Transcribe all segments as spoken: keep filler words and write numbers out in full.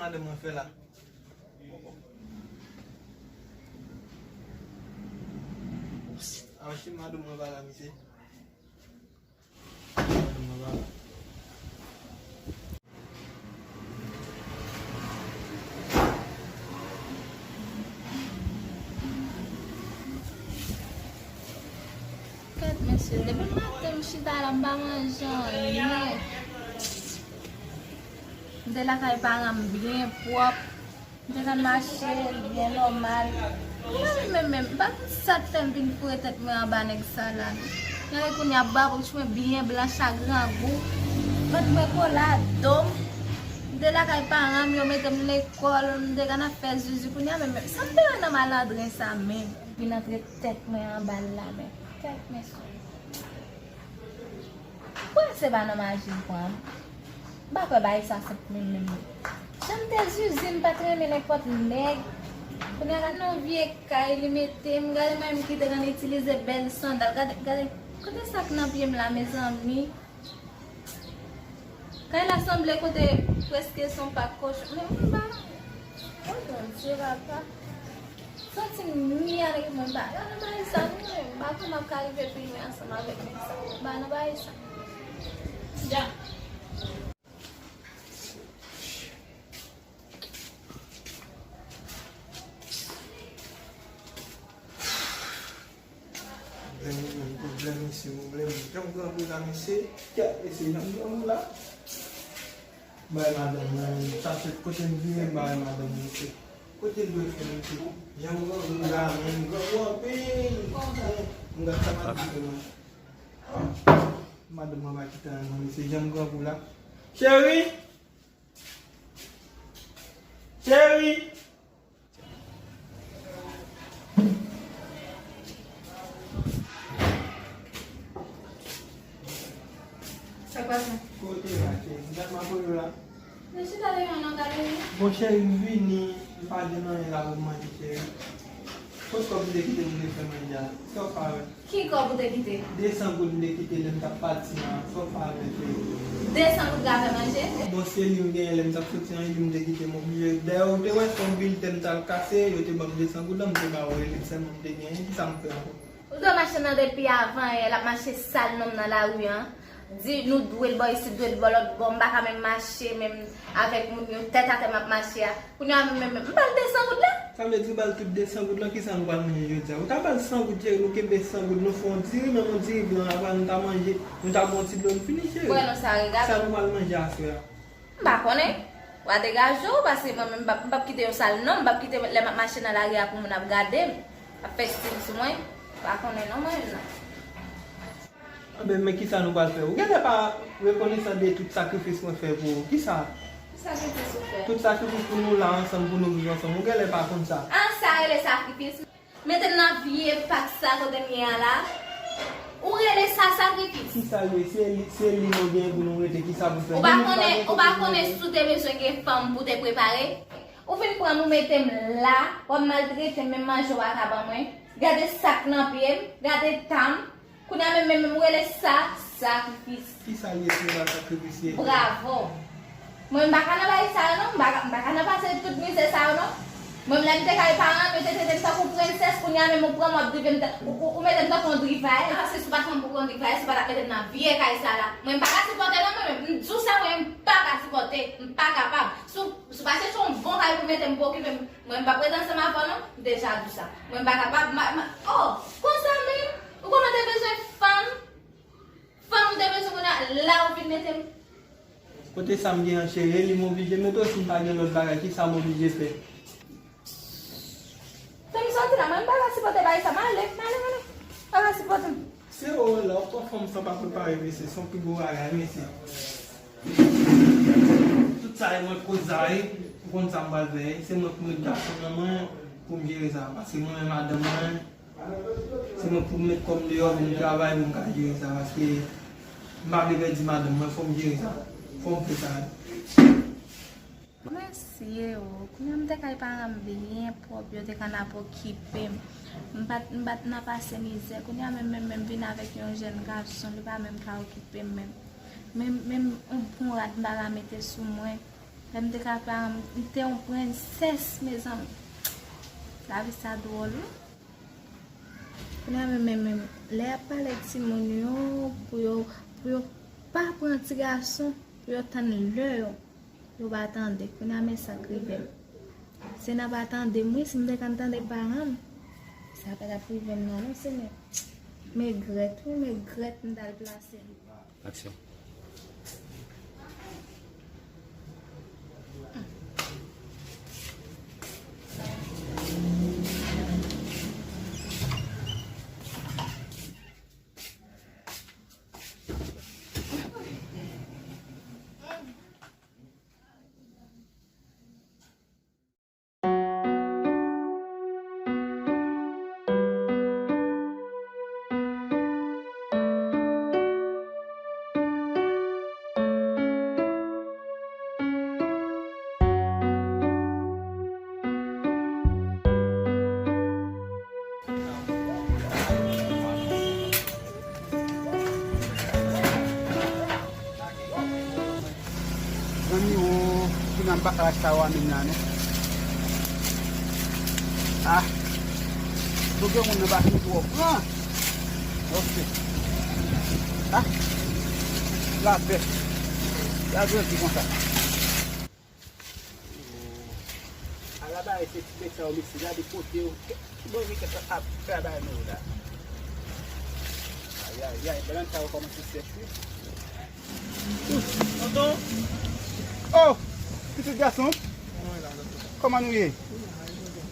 Madanm mwen fè la. Achte madanm mwen pa la, misye. Madanm mwen pa la. Kèt, mesye, depi maten m chita la, m pa manje anyen. M te lakay paran m byen pwòp. M te konn mache byen nòmal. Mwen menm, menm, m pa konn sa k fè m vin foure tèt mwen anba nèg sa la. Gade kounye a, babouch mwen byen blanch ak grangou. Vant mwen kole a do m. M te lakay paran m, yo mete m lekòl, m te konn ap fè zuzu. Kounye a menm, menm, sa m te wè nan malandren sa menm? Vin antre tèt mwen anba l la menm. Kèt, mesye. Kwè se pa nan maji m pran. M pa kwè bagay sa senp menm, menm, menm. Jan m te zuzu, m pa t renmen nenpòt nèg. Kounye a, gade nan vye kay li mete m, gade mwen menm ki te konn itilize bèl sandal. Gade, gade, kote sa k nan pye m la, mezanmi? Kay la sanble kote prèske se yon pak kochon. Men m pa. Oh, Bondye, papa. Santi m nwi avèk mwen, m pa nan bagay sa, non, men m pa kwè m ap ka rive pi lwen ansanm avèk nèg sa. M pa nan bagay sa. Ja. Pwoblèm, pwoblèm, mesye, pwoblèm. Janm grangou la, mesye. Kèt, mesye, janm grangou la. Bay madanm mwen, sa se kote m vire, bay madanm mwen, mesye. Kote l dwe fè, mesye? Janm grangou la, men grangou anpil. M gad sa madanm fè mwen. Madanm mwen pa kite anyen, mesye, janm grangou la. Cheri! Cheri! Sa k pase? Kote la, cheri? Dat m ap rele w la. Men chita deyò non, gade wi. Bon, cheri, vini. M pa jwenn anyen la pou m manje, cheri. Kot kòb m te kite m te fè manje a? Sa w pa wè? Ki kòb ou te kite? De san goud m te kite lè m t ap pati a. Sa w pa wè, cheri? De san goud ka fè manje? Bon, se li m genyen lè m t ap soti an, e li m te kite m oblije. Dayè, ou te wè se yon bilten m t al kase, yo te ban m de san goud la, m te ba ou, e li sèlman m te genyen, kisa m fè ankò? Ou te mache nan depi avan yè, l ap mache sal nonm nan lari an. Di nou dwe l bò isit, dwe l bò lòt bò, m pa ka menm mache menm avèk moun yo tèt atè m ap mache a. Kounye a menm, menm, menm, m ba l de san goud la. Sa vle di ou ba l tout de san goud lan, kisa nou pral manje jodi a? Ou ta ba l san goud, cheri, nou kenbe san goud, nou fè yon diri, menm yon diri blan, apre nou ta manje, nou ta bwè yon ti dlo, nou fini, cheri. Bwè non, sa regade. Sa nou pral manje aswè a? M pa konnen. W a degaje w, paske mwen menm m p ap, m p ap kite yon sal non, m p ap kite lè m ap mache nan lari a pou moun ap gade m, ap fè estim sou mwen. M pa konnen non mwen menm nan. Anben, men kisa nou pral fè? Ou genlè pa rekonesan de tout sakrifis mwen fè pou ou. Kisa? Ki sakrifis ou fè? Tout sakrifis pou nou la ansanm, pou nou viv ansanm. Ou genlè pa konn sa. Ah, sa rele sakrifis? Mete m nan vye pak sa kote m ye a la. Ou rele sa sakrifis? Kisa l ye? Se li, se li nou gen pou nou rete, kisa pou fè? Ou pa konnen, ou pa konnen si w te bezwen gen fanm pou te prepare? Ou vin pran m, ou mete m la, w ap maltrete m, menm manje w pa ka ban mwen. Gade sa k nan pye m, gade tan m. Kounye a menm, menm, menm, ou rele sa sakrifis. Kisa l ye si se pa sakrifis li ye? Bravo! Mwen, m pa ka nan bagay sa yo, non. M pa ka, m pa ka nan pase tout mizè sa yo, non. Mwen, lè m te kay paran m, yo te trete m tankou prensès, kounye a menm ou pran m, w ap drive m, ou, ou, ou mete m tankou yon drivayè. Paske si w pa t fanm pou pran drivayè, si w pa t ap mete m nan vye kay sa la. Mwen, m pa ka sipòte, non, mwen menm. M di w sa, mwen, m pa ka sipòte. M pa kapab. Si w, si w pa chèche yon bon kay pou mete m, pou okipe m, mwen, m p ap ret ansanm avè w, non. M deja di w sa. Mwen, m pa kapab. Ma, ma, oh, konsa menm? Ou konnen w te bezwen fanm? Fanm ou te bezwen kounye a, la ou vin mete m. Kote sa m gen an cheri, e li m oblije mete w, si m pa gen lòt bagay, kisa m oblije fè? Fè m sòti la, mwen m pa ka sipòte bagay sa, m ale, m ale, m ale. M pa ka sipòte m. Se ou la, w pran fanm san pa prepare, mesye, se yon pi gwo bagay, mesye. Tout sa e mwen k koz sa, wi. Ou konn sa m pral fè, wi. Se mwen k pou met gason nan mwen pou m jere sa, paske mwen menm madanm mwen, se mwen pou m met kò m deyò pou m travay pou m ka jere sa, paske m pa vle pèdi madanm mwen, fò m jere sa. Fò m fè sa. Mesye o, kounye a m te kay paran m byen pwòp, yo te konn ap okipe m. M pa t, m pa t nan pase mizè. Kounye a menm, menm, menm vin avèk yon jèn gason, li pa menm ka okipe m menm. Menm, menm yon bon rad m pa ka mete sou mwen. Lè m te ka paran, m te yon prensès, mezanmi. Lavi sa dwòl, wi. Kounye a menm, menm, menm, lè y ap pale ak timoun yo, pou yo, pou yo pa pran ti gason, pou yo tann lè yo, yo pa tande. Kounye a men sa k rive m. Se nan pa tande m, wi, si m te konn tande paran m, sa pa t ap rive m nan, non, Senyè. M egrèt, wi, m egrèt m t al plase l. Aksyon. Zanmi, o, kounye a m pa ka lage sa yo a menm la, non. Ah, nou gen moun nan pa fin twò pran. Ok. Ah, lapè. Y a grandi konsa. Ala bagay se ti bèt sa yo, mesye, gade kote yo. Ki bò yo ap fè bagay nou yo la? Ayayay, banan sa yo kòmanse sèch, wi. Tonton! Oh! Pitit gason! Kòman nou ye?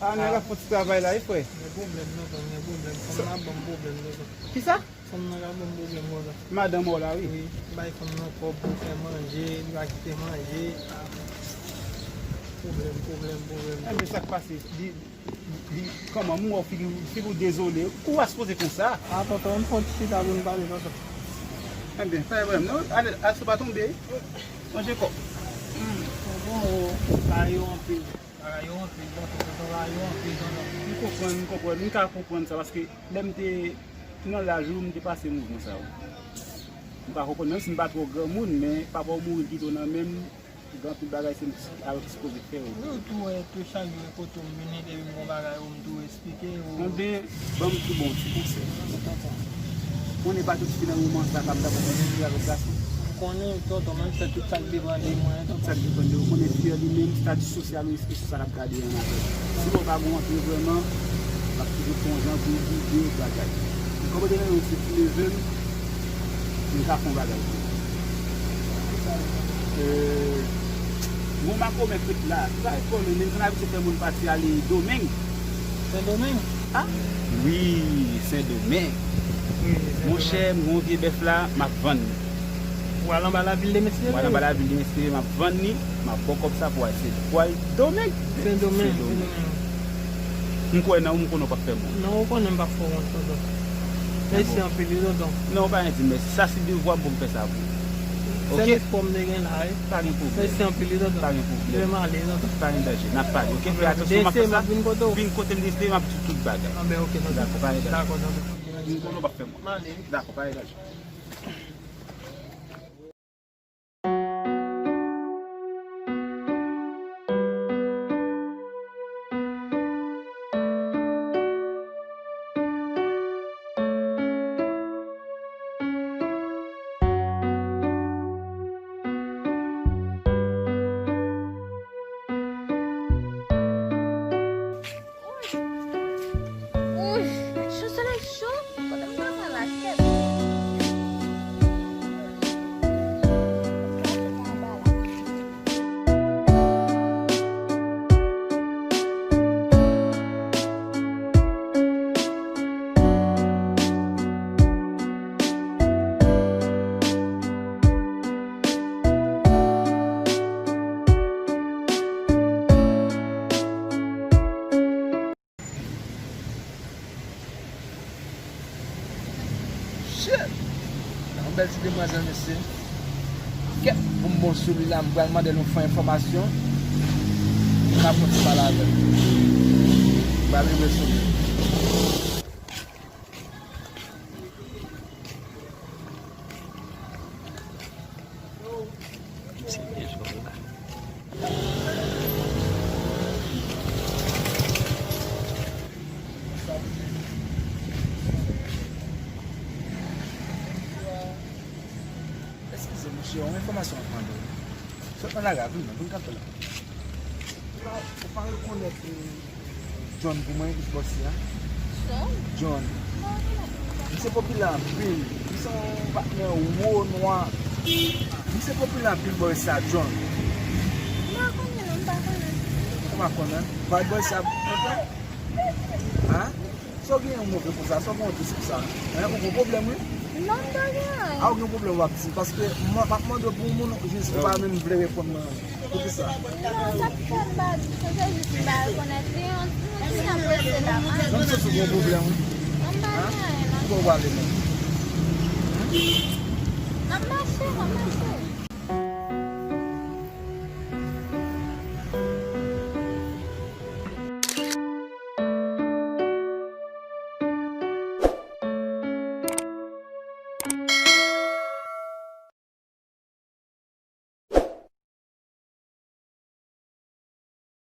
Ah, nou la fè ti travay la, wi, frè. Gen pwoblèm, tonton, gen pwoblèm. Fanm nan ap ban m pwoblèm, tonton. Kisa? Fanm nan ka ban m pwoblèm konsa. Madanm ou la, wi. Wi, bay fanm nan kòb pou fè manje, li pa kite manje. Pwoblèm, pwoblèm, pwoblèm. Enben, sa k pase? Di, di, di, kòman, m wè w figi, figi w dezole. Ou pa sipoze konsa. A, tonton, ann fè yon ti chita pou n pale, tonton. Enben, pa gen pwoblèm, non. Ale, al sou pa tonbe. Manje kòb. Hmm, tonton, o, bagay yo anpil. Bagay yo anpil, tonton, tonton, bagay yo anpil, tonton. M konprann, m konprann. M ka konprann sa, paske lè m te nan laj ou, m te pase mouvman sa yo. M pa konprann, menm si m pa twò granmoun, men papa w mouri l kite w nan men m, gen anpil bagay se m ki sipoze fè yo. Wi, ou tou wè, tou chak jou e kote w m vini, depi m gon bagay ou m tou esplike ou. Enben, ban m tou ba w ti konsèy. Tonton. Konnen pa tout fi nan moman sa k ap dakò pou fè avèk gason. M konnen, tonton, men m fè tout sa k depann de mwen, tonton. Tout sa k depann de ou. Konnen fi an li menm, estati sosyal ou, se sa l ap gade an avè w. Si w pa gon antre vrèman, l ap toujou fè yon jan pou l gide bagay. Kòm ou te nan yon ti ti leve m, m ka fè yon bagay pou ou. Euh, gon makomè k ret la, ki pa ret kòlè, men konn abitye fè moun pati ale Domeng. Sendomeng? A? Wi, Sendomeng. Wi, Sendomeng. Monchè, m gon vye bèf la, m ap vann li. Ou al anba lavil de Mèsire? Ou al anba lavil de Mèsire, m ap vann li, m ap ba w kòb sa pou w al, se pou w al Domeng. Sendomeng, Sendomeng. M kwè nan ou, m konnen w p ap fè m wont. Non, ou konnen m p ap fè w wont, tonton. Mèsi anpil, wi, tonton. Non, ou pa gen di mèsi. Sa se devwa m pou m fè sa pou ou. Sèl espwa m te gen la, wi. Pa gen pwoblèm. Mèsi anpil, wi, tonton. Pa gen pwoblèm. Lè m ale, tonton. Pa gen danje. N ap pale, ok? Fè atansyon, m ap fè sa. Vin kote w. Vin kote m deside, m ap di w tout bagay. Anben, ok, tonton. Dakò, pa gen danje. Dakò, tonton. M konnen w p ap fè m wont. M ale, wi. Dakò, pa gen danje. Cho, solèy cho, kote m ta pran rakèt? Shit! Yon bèl ti demwazèl, mesye. Kèt, pou m bon sou li la, m pral mande l yon fon enfòmasyon. M ap kontinye pale avè l. M pral rive sou li. Ti byen jòl la. Yon enfòmasyon mwen ap mande w. Sot nan lari a, vin non, vin kanpe la. Ou pa, ou pa rekonèt, eh, John pou mwen, Big Boss la? John? John. Misye popilè anpil. Misye yon patnè wo, nwa. Misye popilè anpil bò sa, John. M pa konnen non, m pa konnen. Ou pa konnen? Bad Boy sa, kontan? Hein? Sa w gen yon move konsa, sa w gen yon disip sa. Hein, ou gen pwoblèm, wi? Non, m pa gen anyen. A, ou gen pwoblèm, w ap di. Paske m, m ap mande w pou yon moun, jis ou pa menm vle reponn mwen. Poukisa? Non, sa k fè m pa di, se jis m pa rekonèt li, yon, yon ti jan prese la, man. Sa m santi w gen yon pwoblèm, wi. Non, m pa gen anyen, non. Ki bò w prale menm? M ap mache, m ap mache.